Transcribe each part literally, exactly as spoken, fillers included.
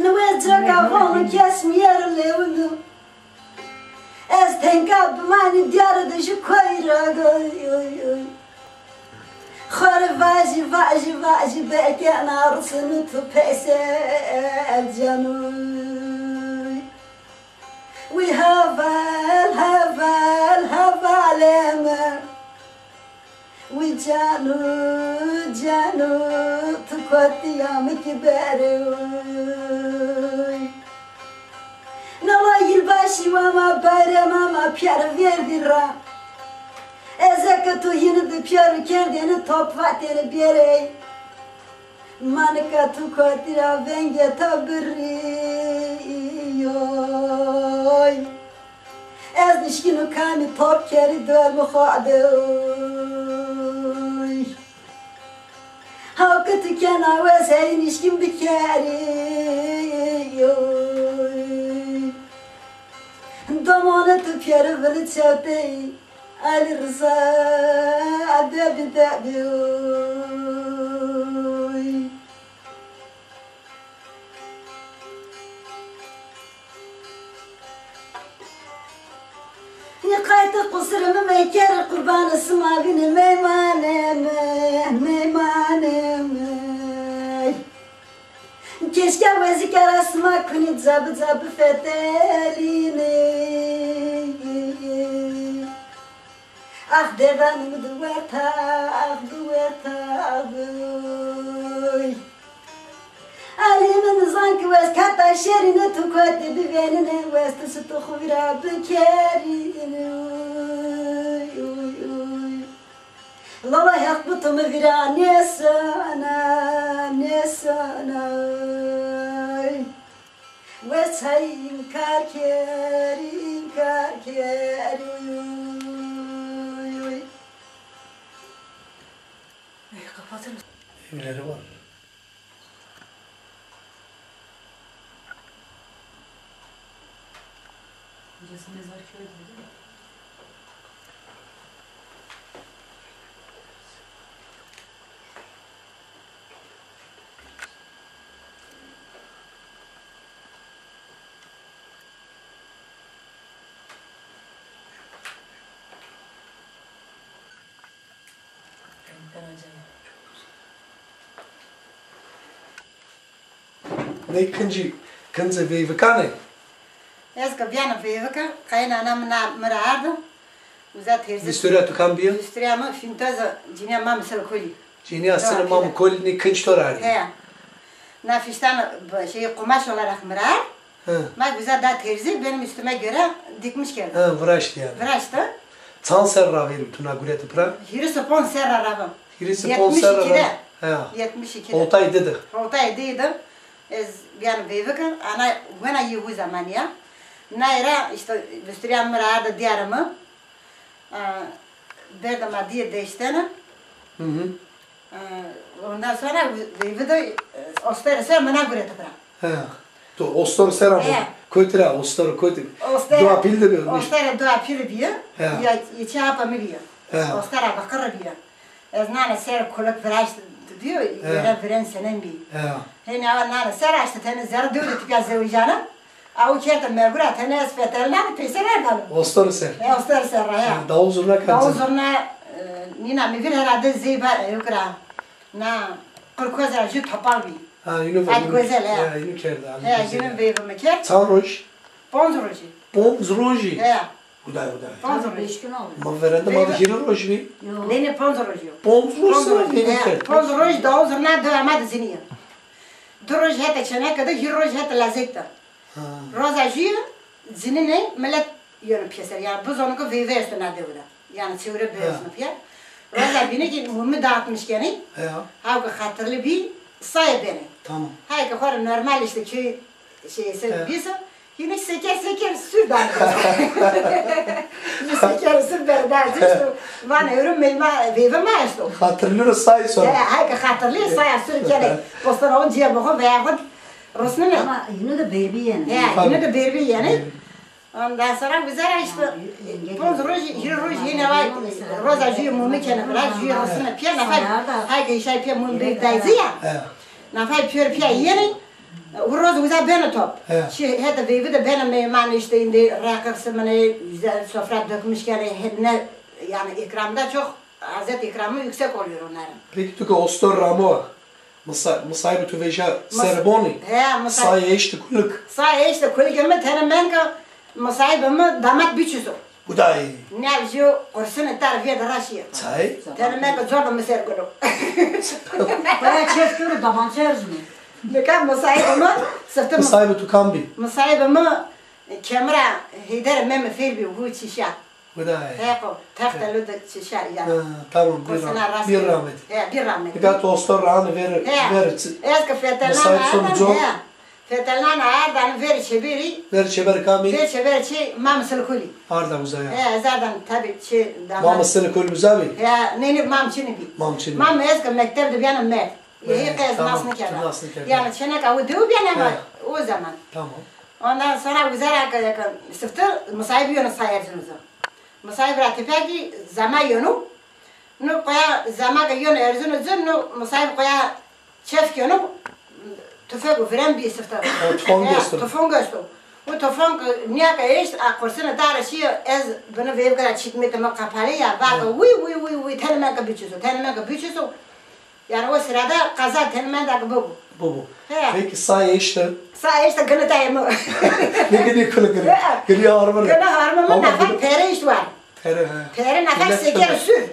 Niwê coka vano kes mi yero lewino. Ez tenka bimanî diyarî de jû koyî ra goy oy oy. Xo rê vajî vajî vajî bekena risino tu peyser canoy. Wî heval heval hevalê mi. Wî cano, cano, tu kotîya mi kî berê oy. Nala yılbaşı wa ma, bayram wa ma piyarî verdî ra. Ez eke tu hînî di piyarî kerdêne top vatêne bêrey. Ma nika tu kotî ra vengê to birîyoy. Ez nişkîno kamî top kerî dormê xo de oy. Haw ke tu kena wes hey nişkîn bikerî oy. Domonê tu piyarî vili çewtey. Ali Rıza, debi debi oy. Niqaytê qusirê mi mekerê qurbanê sima bîne meymanê mi, meymanê mi. Keşke wezî kera sima kunî cabi cabi fetelîne. Ax derdanê mi di werta, ax di werta, ax di. Alî mi nizan ki wes kata şerîne tu kotî bivênine, wes tu sito xu vîra bikerîne. Uy, uy, uy. Lala Heq bi tu mi vîra nêsana, nêsana. Wes çay înkar kerî, înkar kerî. Uy, uy, uy. Ey, kapatır mısın? Evleri var. Hocası mezar köyü dedi mi? Ney kincî, kincê veyvikan ê? Ez ke biyana veyvika, qayînana mi na, mi ra ardo. Uza terzî. Vîstorîya tu kam bîyo? Vîstorîya mi fîntoza cinîya Mamê Sero Kolî. Cinîya Sero Mamê Kolî nê kinc to ra ardî? Heya. Na fîştan, şey, kumaş olarak mi ra ard. Hı. Ma güzel da terzî, benim üstüme göre dikmiş geldi. Hı, viraştî yanî. Viraştî. Çand serr ravî tu na gureti pira? Hîris û ponc serr ra ravim. Hîris û ponc serr ra ravî. Yetmiş ikide. Heya. Yetmiş ikide. Hotay didi. Hotay didi. Ez biyana veyvika, ana wena yê wu zemanî ya. Naye ra îşte vîstorîya mi ra arda diyara mi. E, berda ma dîye deştene. Hı hı. E, ondan sonra veyvi de, e, ostorê ser mi na gureti pira. He. Tu ostor ser ama. He. Kotî ra ostor kotî. Ostor. Dua pîl de bi. Ostor dua pîl bîye. He. Ya, ya çapa mi bîye. He. Ostor a bakır bîye. Ez nana ser kulak viraşt bîyo, yere viren senen bî. He. Hênî awa nana ser aştı tene zerre dewde tipya zewicana. Awu kerde mergura tene ez fetelnanî peyser erdano. Ostor ser. E, ostor ser ra ya. Dawul zurna kan. Dawul zurna, e, nîna mi vir herhalde zeyba, e, yukra. Na qirkoz ra jû topal bî. Ha, yînu. Ad gozel, e. Ya, yînu kerde. He, yînu veyvime kerd. Çand roj? Ponc rojî. Ponc rojî? He. Huday, huday. Ponc rojî. Ma verende ma de hîrê roj bî. Nê, nê, ponc rojî yo. Ponc roj sera veyve kerd. Ponc roj, dawul zurna dewa ma de zinî ya. Du roj heta çeneke de, hîrê roj heta lazek de. Ha. Roza jû cinînê milet yeno pêser. Yanî bizono ke veyve esto na dewe de. Yanî çewre biresno pîya. Roza bîne ki mumî dağıtmış kenê. Heya. Haw ke xatirlî bî, saye benê. Tamam. Hay ke xo rê normal îşte köy şey ser bîse, yine seker seker sür danê. Seker sür berdazî îşte. Van ewro meyma veyve ma esto. Xatirlî ro say sonra. He, hay ke xatirlî saya sür kenê. Postan on ciye bixo veya xo rusnine. Ama yine de berbi yenê. He, yine de berbi yenê. Ondan sonra güzel işte, ponc roj, hîrê roj yine vay, roza jû mumî kenê, biraz jû rusnine pîya, nafay, hay ke işay pîya mumî bir dayzî ya. He. Nafay pîyor pîya yenê. Hur roz uza beno top. He. Şî heta veyvi de beno meyman, işte, îndî rakı qismine, güzel sofra dökmüş kene, he, ne, yani ikramda çok, hazret ikramı yüksek oluyor onların. Peki tu ke ostor ramo, misa-, misayîbê tu vêja ser bonî? He, misayîb. Sayê eşte kulik. Sayê eşte kulik mi, tenê men ke misayîbê mi damat biçiso. Hudayî. Nêvjîyo, qursine tar vîye de ra şîye. Çay? Tenê men ke cor de mi ser guno. Baya çev kero, damançe erzunê. Nika misayîbê mi, sifte mi-, misayîbê tu kam bî? Misayîbê mi, Kemira Heyder Memê Fêl bî, hu çîşa. Hudayî. Heqo, texte lu de çîşa ya. Ha, tamam, bir Kursina rahmet, rast bir rahmet. He, bir rahmet. Nika tu ostor ra anî ver, he, ver çi-, ez ke fetelnana misayîb sono ardan, cor. He. Fetelnana ardan ver çeberî. Ver çeber kamî? Ver çeber çi Mam Silkulî. Arda uza ya. He, ez ardan tabi çi damat. Mam Silkulî uza bî? He, nê, nê, Mam çinî bî. Mam çinî bî. Mam ez ke mekteb de bîyana merd. He, yê qe ez nas nêkerda. Nas nêkerda. Yani çêneka o dew bîyana ama, he, o zaman. Tamam. Ondan sonra uza ra ke, ke sifte misayîb yeno sayê erzunê uza. Misayîb ra tepîya kî zama yeno. Nu qoya zama ke yeno erzunê ci, nu misayîb qoya çef keno, tufek û virem bî sifte. Ha, tufong esto. Tufong esto. O tufong, e, nîya ke eşt, a qursine dare şîye, ez bini veyvike ra çîk mîtê mi qepalî ya, va ke, wî, wî, wî, wî, tenê men ke biçiso, tenê men ke biçiso. Yani o sırada qeza tenê men de ke bibo. Bibo. He. Peki sayê eşte? Sayê eşte gini tayê mi. Ne gini kulu gini? He. Gini harmını. Gini harmını. Ama nafa gini pere eşt var. Pere, he. Pere nafa seker sür.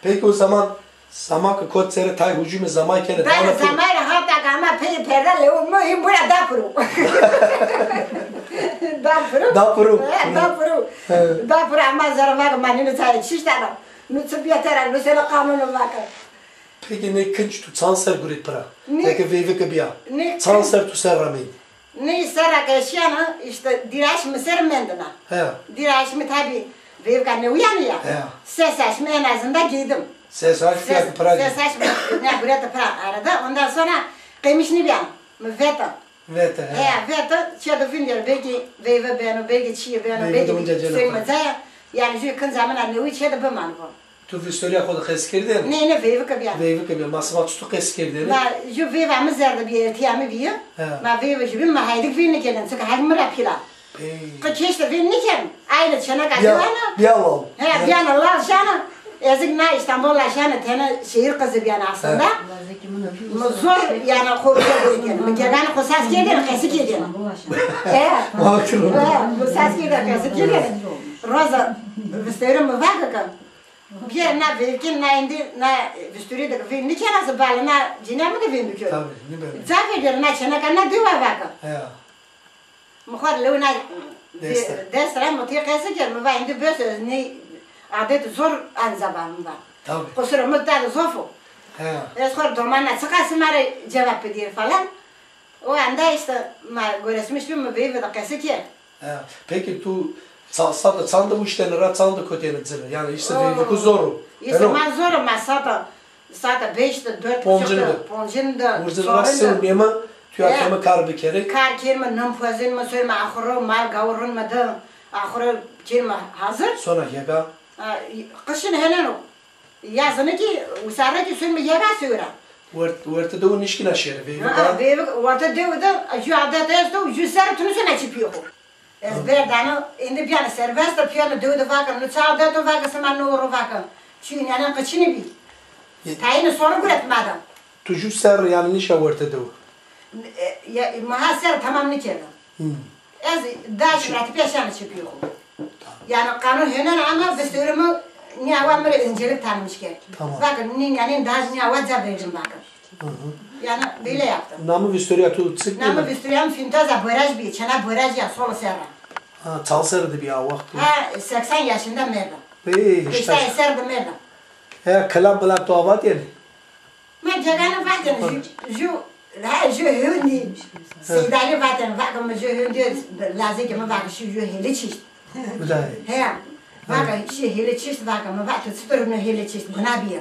Peki o zaman zama ke kot serê tay hucumê zamay kenê. Tay zamay ra hata ke ama peyê perda lewo mi hîn bura da piro. Da piro. Da piro. He, da piro. He. Da piro ama zerre vake ma nîne çayê çîş dana. Nu çi bîya tera, nu sene qanûn vake. Peki nê kinc tu çand ser guret pira? Nê. Eke veyvike bîya. Nê. Çand ser tu ser ra meyndî? Ney serra ke şîyana, işte, dîraş mi ser mendina. He. Dîraş mi tabi veyvika newî yanî ya. He. Ses aşmi en azından giydim. Ses aşmi, ses aşmi ne gurete pira arada. Ondan sonra qemiş nîbîyan. Mi veta. Veta, he. He, veta, çê de vindîyer, belki veyve beno, belki çîye beno, belki bir şey mi caya. Yani jü kinca mina newî çê de bimano. Tu vîstorîya xo de qesî kerdêne? Nê, nê, veyvike bîya. Veyvike bîya. Ma sima çitur qesî kerdêne? Ma jü veyva mi zerde bîye, ertîya mi bîye. He. Ma veyve jü bî, ma heydik vîn nêkerdêne. Çike heydik mi ra pîl a. Pey. Qe keşte vîn nêkerdêne. Aynı çêneka dîwana. Bîya lal. He, bîyana lal şana. Ez kî na Îstanbul ra şana, tene şehir qizî bîyana aslında. He. Mi zor, yani, xo bîye veyvike. Mi gegane xo sas kerdêne, qesî kerdêne. He. He, mi sas kerdêne, qesî kerdêne. Roza vîstorî mi vake ke. Bîye na veyvike, na êndî, na vîstorî de ke veyv nêkena se, bale na cînîya mi de veyv bikero. Tabii, nêbeno. Ca veyv bîyero, na çêneka na dewa vake. He. Mi xo rê lewê na dest ra, dest ra mi tê qesî kerd, mi va êndî bes o, ez nê adet zor anca va, mi va. Tabii. Qusurê mi da de zof o. He. Ez xo rê domanî ra çiqa sima rê cewab bidîyêr falan. O anda işte ma goresmiş bî, mi veyve de qesî kerd. He, peki tu ça-, sata çand de wiştêne ra, çand de kotêne ci rê? Yani işte veyvike zor o. İşte ma zor o, ma sata, sata beş de, dört buçuk de, poncin de, poncin de, urzin de ra sewmîyeme, tu ya keme kar bikerê. Kar kerîme, nim pozînme, soyme axuro, mal gawurînme de, axuro kerîme hazir. Sonra yega? Ha, qişin hêneno. Yazine kî, wisare kî soyme yega sewra. Wert-, werte dewe nişkîna şêrê, veyvike. Ha, veyvike, werte dewe de, jü adet esto, jü ser tu nişena çê pîyê xo. Ez berdana, êndî bîyana serbest de, pîyana dewe de vake, no ça adet o vake, sima no ro vake. Çî nîyanen qeçîne bî. Ye- Tayîne sonu guret ma de. Tu jü ser yani nişa werte dewe? E, ya, ma ha ser tamam nêkerda. Hmm. Ez daş ra tepîya şana çê pîyê xo. Tamam. Yani qanûn hênena ama vîstorî mi nîya wa mi rê incelik tanımış kerd. Tamam. Vake nî, yani daş nîya wa ca verdim vake. Hı hı. Yani böyle yaptım. Namê vîstorîya tu çik? Namê vîstorîya mi Fîntoza Boraj bî, çêna Boraj ya, solo serra. Ha, çal serre de bî a wext? Ha, seksen yaşında merda. Ey, heştay serre de merda. He, kelam bilam tu avat yani. Ma gegane vatêne, jü, jü, ha, jü hewndî, Seydalî vatêne, vake mi jü hewndî, lazekê mi vake şî jü hêlê çişt. He, vake şî hêlê çişt, vake mi va tu çitur no hêlê çişt, guna bîye.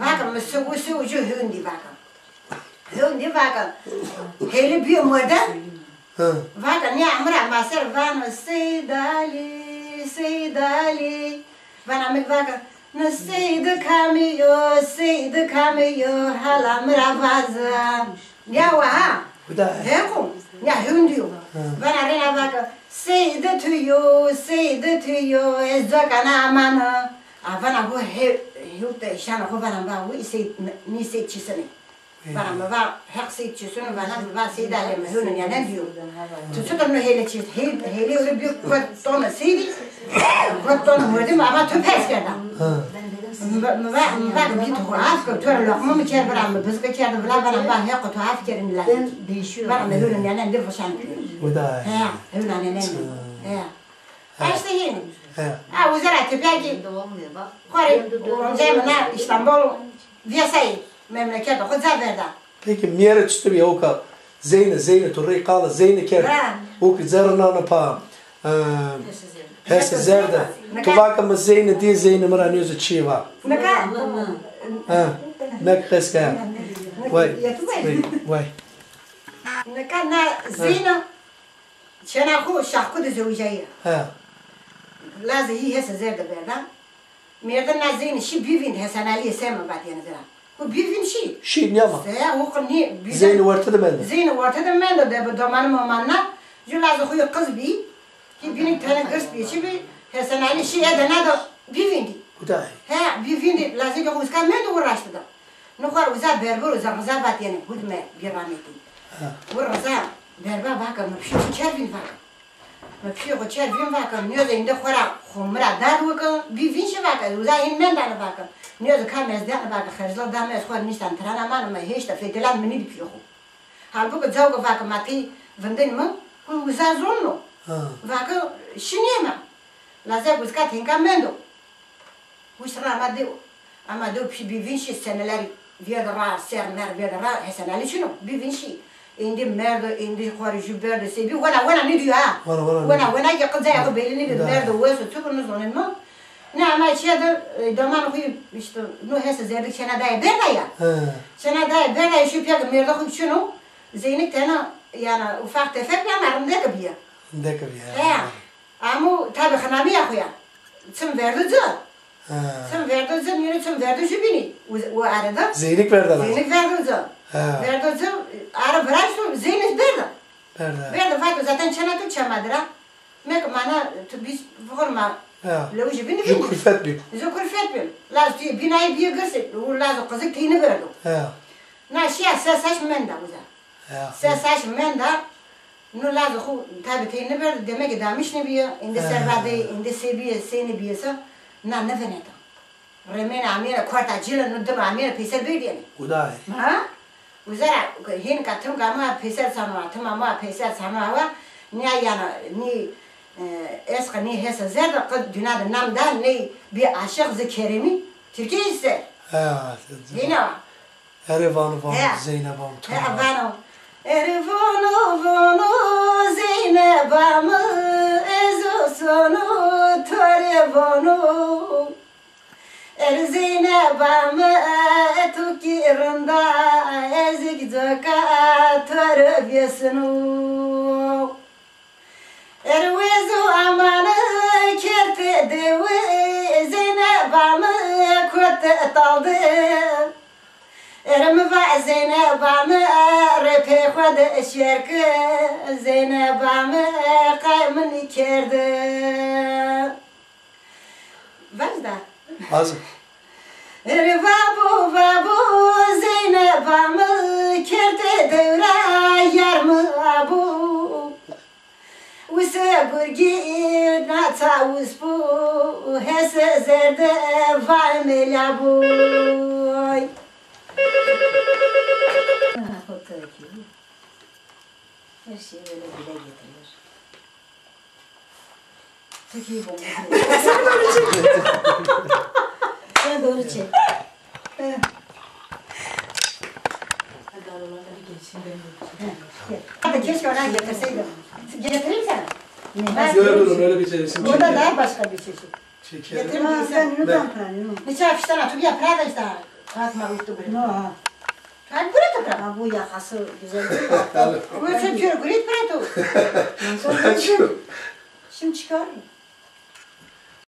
Vake mi siwu siwu jü hewndî vake. Hewndî vake, hêlê bîye morde. Vake nîya mi ra ma ser vano Seydalî, Seydalî. Vana mi vake, no Seydi kamî yo, Seydi kamî yo, hala mi ra vaze. Ya wa ha. Heko, ya hewndî yo. Vana rêna vake, sey de tu yo, sey de tu yo, ez coka na amane. A vana hu hew, hew de şana hu vana va, hu sey, nî sey çisine. Vana mi va, heq sey çisine, vana mi va sey de ale mi hewne nênen diyo. Tu çitur no hele çis, hele, hele öyle bir kot tona seydi, kot tona murdim ama tu pes kerda. Mi va, mi va, mi va, mi to af ke, tu loqma mi ker vira, mi bizke kerdi vila vana, va heq tu af kerin la. Vana mi hewne nênen de vişan. He, hewne nênen. He. Eşte yeni. He. Ha, uzera tepeki. Xore, onca mi na İstanbul, viyasayı, memleket, xo ca verda. Peki, miyere çitur ya oka Zeyne, Zeyne, tu rey qala Zeyne kerd. Ha. Oki zerre nana pa, e, hese zerde. Tu vake mi Zeyne diye, Zeyne mi ra nêzo çiye va. Nika. Ha, nek qes ke. Vay, vay, vay. Nika na Zeyne. Çena xo Şahku de zewicayî ya. He. Lazê hî hese zerde berda. Mêrdin na Zeynî şî bî vînd Hesen Alîyê Seme vatîyenê vira. Xo bî vînd şî. Şî nîyama. Se ya xo nî bî. Zeynî werte de mendo. Zeynî werte de mendo de bi domanî momanî na. Ju lazê xo yê qiz bî. Hî bînî tenê girs bî, çi bî, Hesen Alî şî ede na de bî vîndî. Hudayê. He, bî vîndî, lazê ke xo uska mendo û raştî de. No xo ra uza berber uza riza vatîyenê, hudme bî rametî. Ha. Û riza berber vake, mi pişê xo çer vînd vake. Mi pişê xo çer vînd vake, nêzî îndî xo ra xo mi ra dad wike, bî vînd şî vake, uza hîn mendane vake. Nêzî kam ez dêne vake, xerclix dame ez xo ra niştan tirana mano, mi hêşta fetelan mi nîdî pişê xo. Halbuki caw ke vake ma tey vindên mi, xo uza zonno. Ha. Vake şinîyê ma. Lazê ke uska tenka mendo. Wişt ra ama dew, ama dew pişî bî vînd şî seneler vêrde ra, ser mer vêrde ra, Hesen Alî çin o, bî vînd şî. Îndî merdo, îndî xo rê jû berdo, se bî wena, wena nêdîyo ha. Wena, wena nêdîyo. Wena, wena ke qicaya xo belî nêbî, merdo, wes o, çik o, nêzonên ma. Ne ama çiya de, e, domanê xo îşte, no hese zerdik çêna daye berda ya. He. Çêna daye berda ya, şî pîya ke mêrda xo çin o, Zeynik tena, yanî, ufak tefek bî ama rindek bîye. Rindek bîye. He. Amo tabî xinamîya xo ya. Çim verdo ci. Ha. Çim verdo ci, nîno çim verdo jûbînî. O, o arada. Zeynik verda lazim. Zeynik verdo ci. Ha. Verdo ci, ara viraşto, Zeynik berda. Berda. Berda, vato zaten çêna tu çê ma dir a. Meke mana tu bîs vixurma. Ha. Lewî jûbînî. Ju kulfet bî. Ju kulfet bî. Laz tu binayê bîye girsê, o laz o qizik tey nêverdo. Ha. Na şîya se saç menda uza. Ya. Se saç menda, no lazê xo tabî tey nêberdo, demek ke damiş nêbîye, îndî ser va dey, îndî se bîye, se nêbîye se, na nêveneta. Remêne amêne kuarta cile, no dime amêne peyser berdîyenê. Hudayê. Ha? Uza ra hênika tim gama peyser sano, tim ama peyser sano awa, nîya yanî, nî, e, esqa nî hese zerde, qid dîna de nam da, ney bî aşiq zi Keremî, Tirkî ser. Ha, hêna. Erê vano vano Zeyneba mi to ra. He, vano. Erê vano vano Zeyneba mi, ez o sono to rê vano. Erê Zeyneba mi, to kî rind a, ez kî coka to rê vêsino. Erê wêzo amane kerte dewe, Zeyneba mi kote talde. Erê mi va Zeyneba mi, rê pê xo de şêr ke, Zeyneba mi qay min kerde. Vajda. Vazim. Erê vabo, vabo, Zeyneba mi kerde dewra yar mi abo. Wise gurgî na çawis bo, hese zerde vay mela boy. Her şey böyle dile getirilir. Çok iyi bomba. Sen doğru çek. Sen doğru çek. Hadi aralarına bir geçeyim, ben de bir şey. Hadi keşke oradan getirseydim. Getireyim sana. Ne? Ben Yok, durun, öyle bir şey. Burada daha başka bir çeşit. Şeker. Getireyim. Ha, sen Yunus Antalya'nın. Ne çay fişten atıp ya, Prada işte. Kalkma uçtu buraya. No, ha. Kalk buraya da bırak. Ha, bu yakası güzel değil mi? Tabii. Bu sen diyor, grit bırak o. Nasıl? Şimdi çıkar.